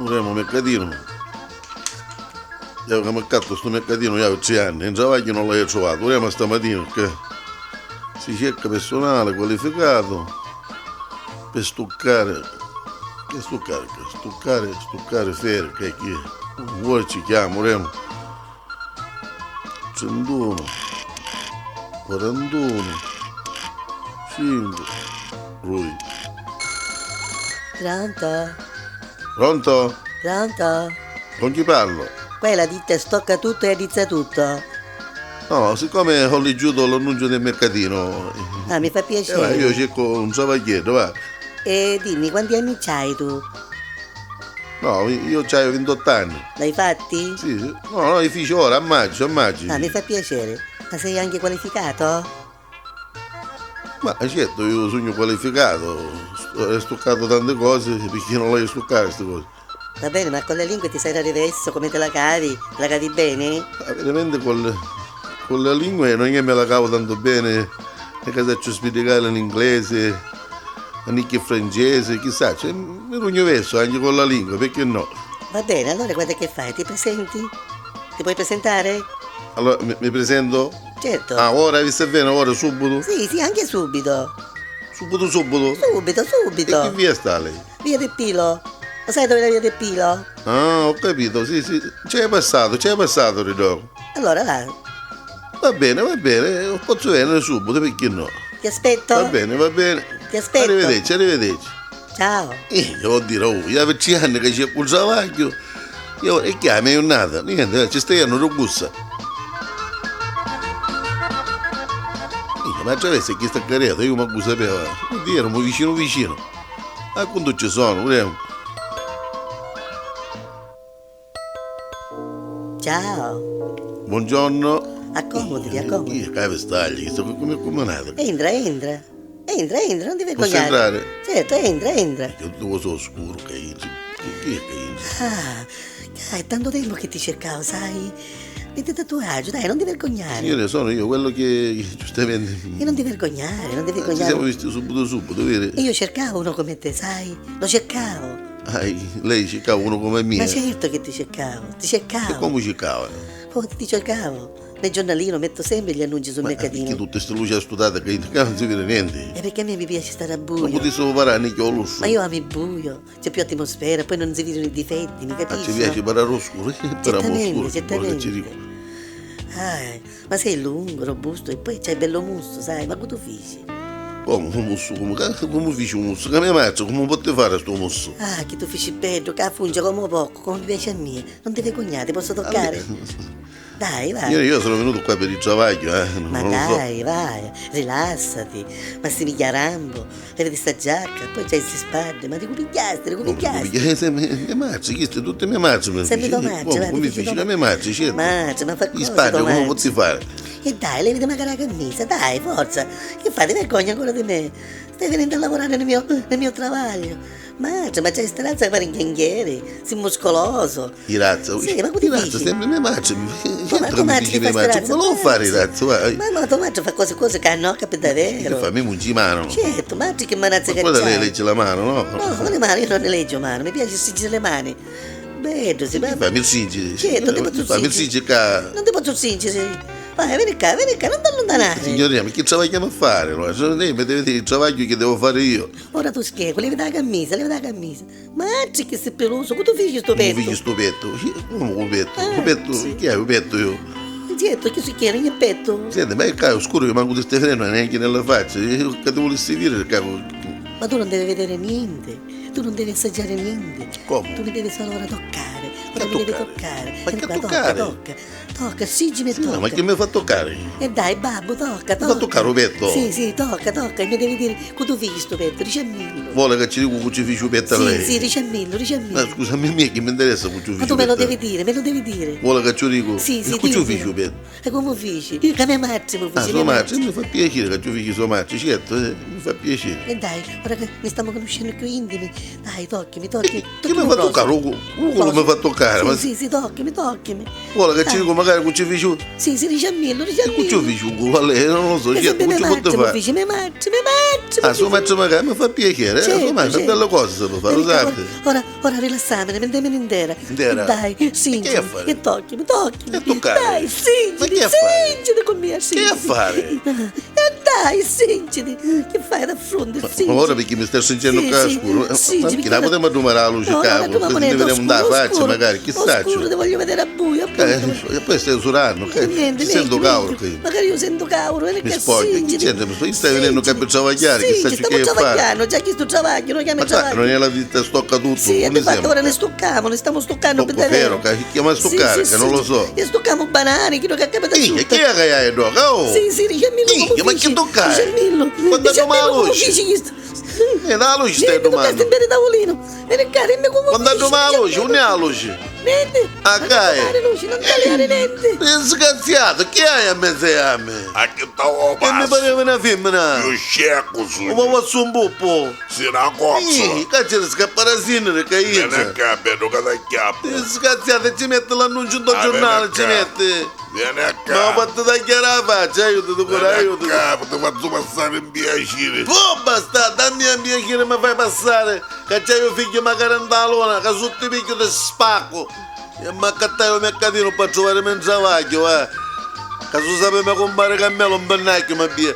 Uremo mercatino. Io che mi accatto sto mercatino, io avevo 3 anni, in travaglio non l'ho trovato. Uremo stamattina che si cerca personale qualificato per stuccare, che stuccare, che stuccare, stuccare ferro, che chi vuole ci chiama, uremo. 31, 41, 5, lui. Pronto? Pronto? Pronto? Con chi parlo? Quella ditta stocca tutto e addizza tutto. No, siccome ho leggiuto l'annuncio del mercatino, Ah, mi fa va, piacere. io cerco un travaglietto, va. E dimmi, quanti anni c'hai tu? No, io ho 28 anni. L'hai fatti? Sì, sì. No, no, li fici ora, a maggio, a maggio. Ah, mi fa piacere. Ma sei anche qualificato? Ma certo, io sono qualificato, ho stuccato tante cose perché non le stuccare queste cose. Va bene, ma con le lingue ti sei riverso, come te la cavi? Te la cavi bene? Ma veramente con le lingue non è che me la cavo tanto bene, è che saccio spiegare in inglese, anche in francese, chissà, cioè, mi rugno verso anche con la lingua, perché no? Va bene, allora guarda che fai, ti presenti? Ti puoi presentare? Allora, mi presento? Certo. Ah, ora vi sta bene, ora subito? Sì, sì, anche subito. Subito, subito? Subito, E subito. che via sta lei? Via del Pilo. Lo sai dove è la via del Pilo? Ah, ho capito, sì, sì, c'è passato, c'è passato, ridoco. Allora va, va bene, posso venire subito, perché no? ti aspetto. Va bene, va bene. Ti aspetto. Arrivederci, arrivederci. Ciao. Io dire, oh, io avevo 3 anni che c'è un travaglio, io, e chiami, è nata, niente, ci stai a robusta. Ma attraverso chi sta carriera, io manco sapevo, oddio, erano vicino vicino. Ma quando ci sono, vediamo. Ciao. Buongiorno. Accomodati, accomodati. Io cave stagli, sto come combinato. Entra, entra. Entra, entra, non ti Posso vergognare. entrare? Certo, entra, entra. Che tutto questo oscuro che entri. Chi è che entri? Ah, è tanto tempo che ti cercavo, sai? Metti tatuaggio, dai, non ti vergognare. Signore, sono io quello che giustamente. E non ti vergognare, non ti Ci siamo vergognare. visti subito subito, vero? E io cercavo uno come te, sai? Lo cercavo. Ah, lei cercava uno come me. Ma certo che ti cercavo, ti E cercavo. come cercava? Poi ti cercavo. Nel giornalino metto sempre gli annunci sul Ma perché mercatino. tutte queste luci astutate che entra, non si vede niente. E perché a me mi piace stare a Non buio. potessimo parlare neanche al lusso. Ma io amo il buio, c'è più atmosfera, poi non si vedono i difetti, mi Ah, ci capisci? piace no? parlare oscuro, parliamo Certamente, oscuro, quello che ci dico. certamente. Ah, ma sei lungo, robusto e poi c'hai bello musso, sai, ma cosa feci? Come un musso, come, come feci un musso? Come mazzo, come potete fare sto musso? Ah, che tu feci bello, che funge come poco, come piace a me. Non ti vergognare, ti posso toccare? Dai, vai. Signore, io sono venuto qua per il travaglio, non, Ma non lo so. dai, vai, rilassati. Massimiliano Rambo, levati sta giacca, poi c'hai queste spalle, ma ti cupigliasti, ti Come cupigliasti. cupigliasti? Se mia mazza, queste tutte mie mazze. mi Sempre feci. tua mazza, Come, va, ti come feci feci? tua La mia mazza, certo. Mazza, ma fa Gli cosa spalle, tua come mazza? posso fare? E dai, levati magari la camicia, dai, forza. Che fai, ti vergogna ancora di me? Stai venendo a lavorare nel mio travaglio. Mazza, ma c'hai sta razza che pare un ganghiere, sei muscoloso. I razza, Sì, ma i come razza, dici? sempre mia mazza. Ma Certo ma che tu mi mazzi dici che mia fa mazza, sta razza? come lo fare i razza, vai. Ma no, tu fa cose, cose che no, capito Che davvero. fa? Mi mungi mano. Certo, mazzi che manazza Ma che guarda lei c'hai. legge la mano, no? No, con le mani, io non ne leggo mano, mi piace stringere le mani. Bello, sì, Che ma... fa? Mi stringi? Certo, non ti posso Fa, mi stringere. stringi qua. Non ti posso stringere. Vai, vieni qua, vieni qua, non ti allontanare. Signorina, ma che travagliamo a fare? Allora? Se Lei mi deve dire il travaglio che devo fare io. Ora tu scherzo, levati la camisa, levati la camisa. Mazzi che sei peloso, come tu fai sto Come petto? figli sto petto? Come un petto? Ah, Un petto? sì. Chi è un petto io? Certo, che si chiede, il petto. Senti, ma è qua è oscuro che manco ti stai freno neanche nella faccia. Io che ti volessi dire, cavolo. Ma tu non devi vedere niente, tu non devi assaggiare niente. Come? Tu mi devi solo ora toccare. Ora Che mi devi toccare? toccare. Ma Vieni che qua, toccare? Tocca, tocca, tocca, siggimi e Sì, tocca. no, ma che mi fa toccare? E dai, babbo, tocca, tocca. Mi fa toccare un petto? Sì, sì, tocca, tocca. E mi devi dire, che tu fai sto petto, dicemmelo. Vuole che ci dico che ci fici un petto a Sì, lei? sì, dicemmelo, dicemmelo. Ma scusa, a me che mi interessa che ci Ma fici tu me lo un petto? devi dire, me lo devi dire. Vuole che ci dico? Sì, sì, E che ci dillo. fici un petto? E come fici? Che mia mazza mi Ah, fici. sua mia mazza, mi fa piacere che ci fici sua mazza, certo, mi fa piacere. E dai, ora che mi stiamo conoscendo più intimi, dai, tocchimi, tocchi. Che mi fa toccare? Un culo mi fa toccare? toccare, ma Sì, sì, sì, toccami, toccami. Vuole che ci dico magari cu ci fici un... Sì, sì, diciammillo, diciammillo. Cu ci fici un culo a lei, non lo so, E certo, sempre cu mia ci madre pote mi fare? fece, mia madre, mia madre. Ah, sua madre magari mi fa piacere, eh, Certo, sua madre, certo. è bella cosa per fare, lo Ora, sai? ora, ora rilassami, mettiamini intera. Intera? Dai, E stringimi. che a fare? E toccami, toccami. E toccare? Dai, Ma stringiti, che a fare? stringiti con me, Che a fare? E dai, stringiti. Che fai da fronte, stringiti. Ma ora perché mi stai stringendo Sì, qua sì, scuro? sì, Ma perché la potremmo addumare la luce, No, no, cavolo? ma Così niente, ne vediamo da oscuro, faccia, oscuro. magari, chissà. Oscuro, ti voglio vedere a buio, a buio. E poi stai usurando, che Niente, ti sento niente, cauro niente. qui. Magari io sento cauro, Mi perché spoglio, chi stringiti. c'entra? Mi spoglio? Stai venendo Stringiti. che per travagliare, chissà Stringiti, che stiamo fare. travagliando, già chi sto travaglio, lo chiami Ma sai, non travaglio. è la ditta stocca tutto, Sì, e come di fatto sembra? ora ne stocchiamo, ne stiamo stoccando per Tocco davvero. ferro, che chiama stoccare, Sì, che sì, non lo sì. so. E stocchiamo banane, quello che accade da Ih, tutto. e chi è che hai dopo? Oh! Sì, sì, diciamillo Ih, come ma fici. che toccare? Diciamillo. Quando Diciamillo la come luce? fici questo. E la luce stai Niente, toccaste domando. bene tavolino. E ne cari, come Quando fici, la luce, diciamillo. non è la luce. Niente. Ah, Non cai. tagliare luce, non tagliare niente. Disgraziato, chi hai a mezzo a me? A che tal Che mi passo? pareva una femmina. Io scecco Ma su. posso un puppo? Sina cozzola. Ih, cazzo, scapparasino che Vieni io. qua, vedo che ti chiappo. Disgraziato, ci mette l'annuncio del Ah, giornale, vieni ci qua. mette. Vieni Ma ho qua. fatto tagliare la faccia, aiutati cuore, Vieni aiutati. qua, ti faccio passare un piacere. Oh, basta, dammi un piacere, mi fai passare. Che c'è io figlio magari in talona, che sotto il picchio ti spacco. E mi accattai il mercatino per trovare mezzo travaglio, eh. Che su sapeva compare Cammelo un pennacchio, ma via.